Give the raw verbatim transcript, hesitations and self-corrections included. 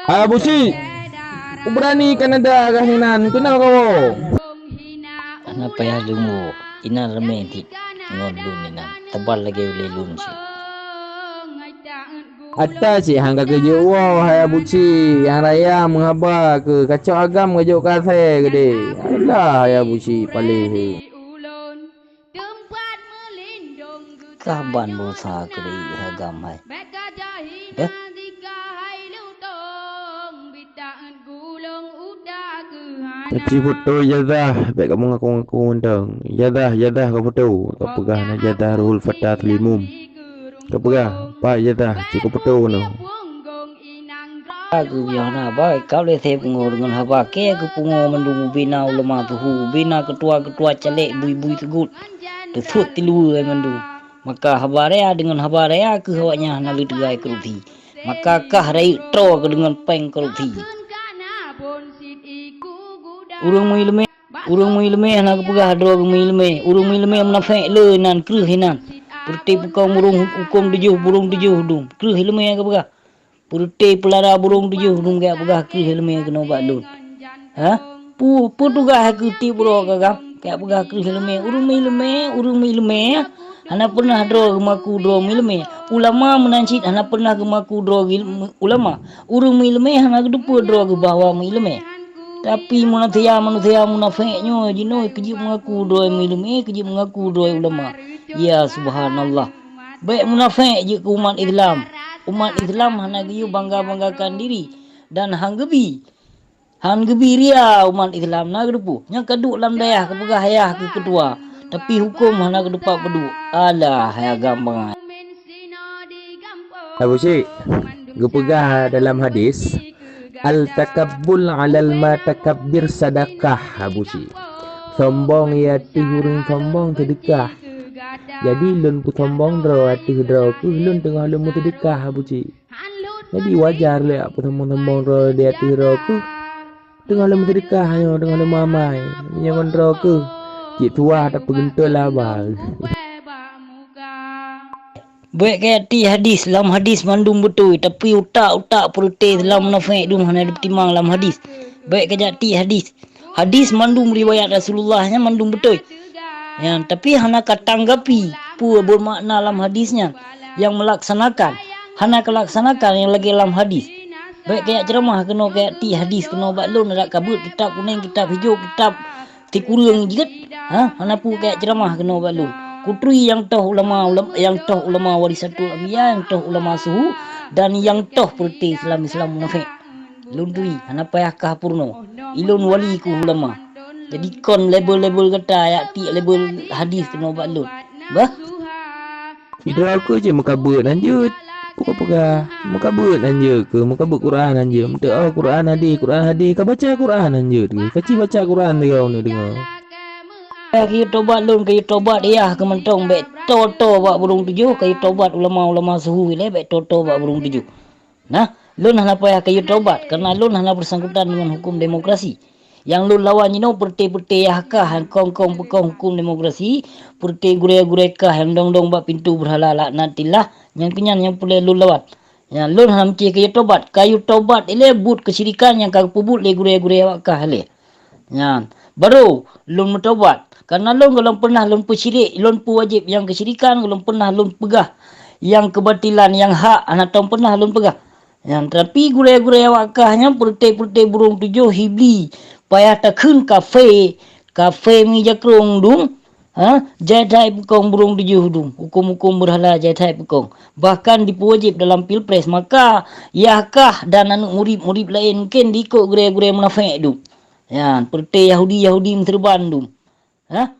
Abusyik, ubeurani Kanada gah hinan keunoe kawoe. Hana payah leumo, inan ramé cit ngon lôn inan, teubal lagée ulée lôn cit. Ata cit han ka geujok woe, hai Abusyik, nyang raya meuhaba keu kacok agam geujok kasée geudeh. Alah, hai Abusyik, paléh he. Kah ban berusaha keu agam hai. Beh. Aci foto ijazah, bèk kamoe ngaku-ngaku mantong. Ijazah, ijazah ka foto, ka peugah na ijazah Ruhul Fata Seulimum. Ka peugah, pat ijazah, cit ka foto keunoe. Ka geubiah na, bah, ka lé sép pungo deungon haba kée geupungo mandum ubena ulama tuhu, ubena keutua-keutua calék bui-bui seugut. Teusut tiluweue mandum. Maka haba raya deungon haba raya keuh awaknyan hana lé teugai korupsi. Maka kah rayeuk troe keu deungon péng korupsi. Ureuëng meuileumé, ureuëng meuileumé hana geupeugah droe keu meuileumé. Ureuëng meuileumé munafék le nan kreueh inan. Peureute peukong burông huköm tujoh, burông tujoh dum. Kreueh ileumé geupeugah. Peureute peulara burông tujoh dum geupeugah kreueh ileumé keunoe bak lôn. Ha? Pu-, peue tugaih keu tieb uroe ka gam? Ka peugah kreueh ileumé, ureuëng meuileumé, ureuëng meuileumé, hana peunah droe geumaku droe meuileumé. Ulama meunan cit hana peunah geumaku droe gil-, ulama. Ureuëng meuileumé hana geuteupeue droe geuh bahwa meuileumé. Tapi manusia-manusia munafék nyoe jinoe keujeuet meungaku droe meuileumé, keujeuet meungaku droe ulama. Ya subhanallah. Bék munafék jeuet keu umat Islam. Umat Islam hana geuyue bangga-banggakan diri dan han geubi. Han geubi ria umat Islam na geuteupeue. Nyang ka duek lam dayah geupeugah yah keu keutua, tapi huköm hana geuteupat peuduek. Alah, hai agam bangai. Abusyik, geupeugah dalam hadis, "Al-takabbul 'alal mutakabbir sadaqah," Abusyik. Sombong i ateueh ureuëng sombong seudeukah. Jadi lôn peusombong droe ateueh droe keuh lôn teungoh lôn meuseudeukah, Abusyik. Jadi wajar lé peusombong-sombong droe di ateueh droe keuh. Teungoh lôn meuseudeukah nyoe, teungoh lôn meumamai. Meunyoe ngon droe keuh, cit tuha tapeugeuntol haba. Bék kajak tiek hadis, lam hadis mandum beutôi, tapi utak-utak peureute lam munafék dum hana jipeutimang lam hadis. Bék kajak tiek hadis. Hadis mandum riwayat Rasulullah nyan mandum beutôi. Nyan, tapi hana katanggapi peue beumakna lam hadis nyan. Nyang meulaksanakan, hana kalaksanakan nyang lagée lam hadis. Bék kajak ceuramah keunoe, kajak tiek hadis keunoe bak lôn, adak kabeuet kitab kunéng, kitab hijau, kitab sikureueng jeuet, ha, hana peue kajak ceuramah keunoe bak lôn. Kuturi nyang toh ulama, ulam-, nyang toh ulama warisatul anbiya, nyang toh ulama suhu, dan nyang toh peureute Islam-Islam munafék. Lôn turi, hana payah kah peurunoe. Ilôn wali keuh ulama. Jadi kon label-label gata, jak tiek label hadis keunoe bak lôn. Bah. Droe keuh cit meukabeuet hanjeuet. Peue kapeugah? Meukabeuet hanjeuet keuh, meukabeuet Quran hanjeuet. Meuteu'oh Quran hadis, Quran hadis, kabaca Quran hanjeuet keuh. Kaci baca Quran deungoe, deungoe. Kayue tobat lôn, kayue tobat yah keuh mantong, bék toe-toe bak burông tujoh, kayue tobat ulama-ulama suhu ilée, bék toe-toe bak burông tujoh. Nah, lôn hana payah kayue tobat, karena lôn hana bersangkutan dengan hukum demokrasi. Nyang lôn lawan jinoe peureute-peureute yah kah nyang kong-kong peukong hukum demokrasi, peureute gurée-gurée kah nyang dong-dong bak pintoe beurhala laknatillah, nyang keunyan nyang peureulée lôn lawan. Nyan lôn hana meucéh kayue tobat. Kayue tobat ilée buet keusyirikan nyang ka geupeubuet lé gurée-gurée awak kah ilée. Nyan, barô lôn meutobat. Karena lôn gohlom peunah lôn peusyirik, lôn peuwajéb nyang keusyirikan, gohlom peunah lôn peugah nyang keubatilan, nyang hak hana tom peunah lôn peugah. Nyan, tapi gurée-gurée awak kah nyan peureute-peureute burông tujoh hibli, payah takheun kafé, kafé mi jakrong dum, ha, jai that peukong burông tujoh dum, huköm-huköm beurhala jai that peukong. Bahkan dipeuwajéb dalam pilpres, maka yah kah dan aneuëk murit-murit laén mungken diikot gurée-gurée munafék dum. Nyan, peureute Yahudi-Yahudi meuseureuban dum. Ha?